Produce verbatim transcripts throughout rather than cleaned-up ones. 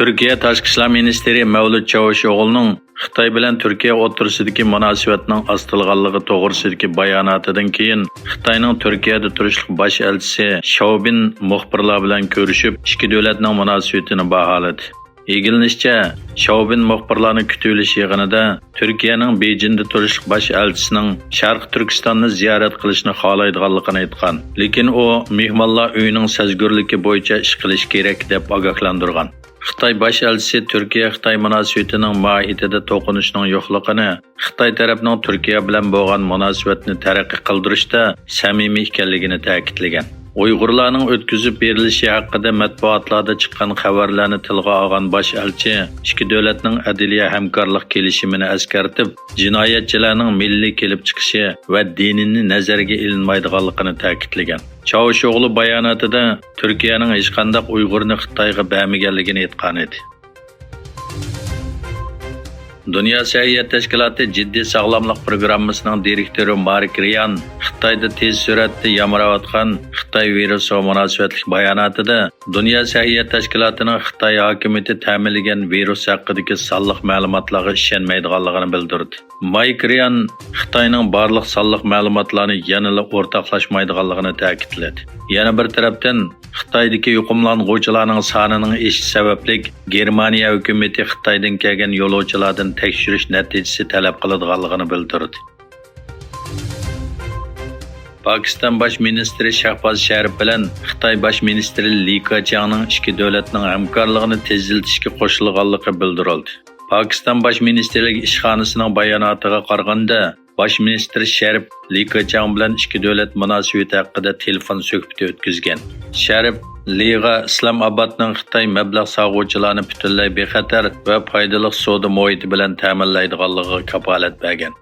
تۈركىيە تاشقى ئىشلار مىنىستىرى مەۋلۇت چاۋۇشئوغلۇنىڭ خىتاي بىلەن تۈركىيە ئوتتۇرىسىدىكى مۇناسىۋەتنىڭ ئاستىلىغانلىقى توغرىسىدىكى باياناتىدىن كېيىن، خىتاينىڭ تۈركىيەدە تۇرۇشلۇق باش ئەلچىسى شاۋبىن مۇخبىرلار بىلەن كۆرۈشۈپ، ئىككى دۆلەتنىڭ مۇناسىۋىتىنى باھالىدى. ئىگىلىنىشىچە، شاۋبىن مۇخبىرلارنى كۈتۈۋېلىش يىغىنىدا تۈركىيەنىڭ بېيجىڭدا تۇرۇشلۇق باش ئەلچىسىنىڭ شەرقىي تۈركىستاننى زىيارەت قىلىشنى خالايدىغانلىقىنى ئېيتقان، لېكىن ئۇ مېھمانلار ئۆيىنىڭ سەزگۈرلۈكى بويىچە ئىش قىلىشى كېرەك، دەپ ئاگاھلاندۇرغان. خىتاي باش ئەلچىسى تۈركىيە-خىتاي مۇناسىۋىتىنىڭ ماھىيىتىدە توقۇنۇشنىڭ يوقلۇقىنى، خىتاي تەرەپنىڭ تۈركىيە بىلەن بولغان مۇناسىۋەتنى تەرەققىي قىلدۇرۇشتا سەمىمىي ئىكەنلىكىنى تەكىتلىگەن. ئۇيغۇرلارنىڭ ئۆتكۈزۈپ بېرىلىشى ھەققىدە مەتبۇئاتلاردا چىققان خەۋەرلەرنى تىلغا ئالغان باش ئەلچى ئىككى دۆلەتنىڭ ئەدلىيە ھەمكارلىق كېلىشىمىنى ئەسكەرتىپ، جىنايەتچىلەرنىڭ مىللىي كېلىپ چىقىشى ۋە دىنىنى نەزەرگە ئېلىنمايدىغانلىقىنى تەكىتلىگەن. چاۋۇشئوغلۇ باياناتىدا تۈركىيەنىڭ ھېچقانداق ئۇيغۇرنى خىتايغا بەرمىگەنلىكىنى ئېيتقانىدى. دۇنيا سەھىيە تەشكىلاتى جىددىي ساغلاملىق پروگراممىسىنىڭ دىرېكتورى مارك رىيان خىتايدا تېز سۈرئەتتە يامراۋاتقان خىتاي ۋىرۇسىغا مۇناسىۋەتلىك باياناتىدا، دۇنيا سەھىيە تەشكىلاتىنىڭ خىتاي ھاكىمىيىتى تەمىنلىگەن ۋىرۇس ھەققىدىكى سانلىق مەلۇماتلارغا ئىشەنمەيدىغانلىقىنى بىلدۈردى. مايك رىيان خىتاينىڭ بارلىق سانلىق مەلۇماتلارنى يەنىلا ئورتاقلاشمايدىغانلىقىنى تەكىتلىدى. يەنە بىر تەرەپتىن، خىتايدىكى يۇقۇملانغۇچىلارنىڭ سانىنىڭ ئېشىشى سەۋەبلىك، گېرمانىيە ھۆكۈمىتى خىتايدىن كەلگەن يولۇچىلاردىن تەكشۈرۈش نەتىجىسى تەلەپ قىلىدىغانلىقىنى بىلدۈردى. پاكىستان باش مىنىستىرى شەھباز شەرىپ بىلەن خىتاي باش مىنىستىرى لى كېچياڭنىڭ ئىككى دۆلەتنىڭ ھەمكارلىقىنى تېزلىتىشكە قوشۇلغانلىقى بىلدۈرۈلدى. پاكىستان باش مىنىستىرلىكى ئىشخانىسىنىڭ باياناتىغا قارىغاندا، باش مىنىستىر شەرىپ لى كېچياڭ بىلەن ئىككى دۆلەت مۇناسىۋىتى ھەققىدە تېلېفون سۆھبىتى ئۆتكۈزگەن. شەرىپ لىغا ئىسلام ئابادنىڭ خىتاي مەبلەغ سالغۇچىلارنى پۈتۈنلەي بىخەتەر ۋە پايدىلىق سودا مۇھىتى بىلەن تەمىنلەيدىغانلىقىغا كاپالەت بەرگەن.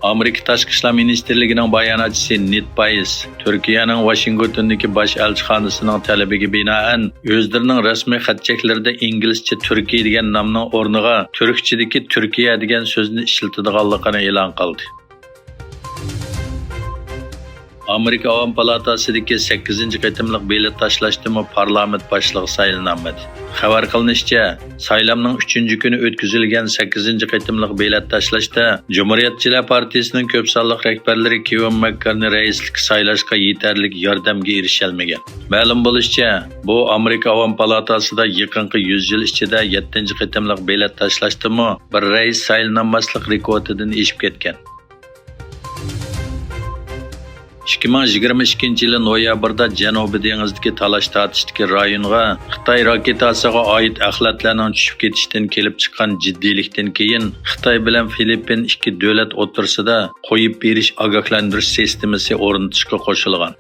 ئامېرىكا تاشقى ئىشلار مىنىستىرلىكىنىڭ باياناتچىسى نېد پايس تۈركىيەنىڭ ۋاشىنگتوندىكى باش ئەلچىخانىسىنىڭ تەلىپىگە بىنائەن، ئۆزلىرىنىڭ رەسمىي خەت چەكلىرىدە ئىنگلىزچە تۈركىي دېگەن نامنىڭ ئورنىغا تۈركچىدىكى تۈركىيە دېگەن سۆزنى ئىشلىتىدىغانلىقىنى ئېلان قىلدى. ئامېرىكا ئاۋام پالاتاسىدىكى سەككىزىنچى قېتىملىق بېلەت تاشلاشتىمۇ پارلامېنت باشلىقى سايلىنالمىدى. خەۋەر قىلىنىشىچە، سايلامنىڭ ئۈچىنچى كۈنى ئۆتكۈزۈلگەن سەككىزىنچى قېتىملىق بېلەت تاشلاشتا جۇمھۇرىيەتچىلەر پارتىيىسىنىڭ كۆپ سانلىق رەھبەرلىرى كېۋىن ماككارنى رەئىسلىككە سايلاشقا يېتەرلىك ياردەمگە ئېرىشەلمىگەن. مەلۇم بولۇشىچە، بۇ ئامېرىكا ئاۋام پالاتاسىدا يېقىنقى يۈز يىل ئىچىدە يەتتىنچى قېتىملىق بېلەت تاشلاشتىمۇ بىر رەئىس سايلىنالماسلىق رېكورتىدىن ئېشىپ كەتكەن. ئىككى مىڭ يىگىرمە ئىككىنچى يىلى نويابىردا جەنۇبىي دېڭىزدىكى تالاش-تارتىشتىكى رايونغا خىتاي راكېتاسىغا ئائىت ئەخلەتلەرنىڭ چۈشۈپ كېتىشىدىن كېلىپ چىققان جىددىيلىكتىن كېيىن، خىتاي بىلەن فىلىپپىن ئىككى دۆلەت ئوتتۇرىسىدا قويۇپ بېرىش ئاگاھلاندۇرۇش سىستېمىسى ئورنىتىشقا قوشۇلغان.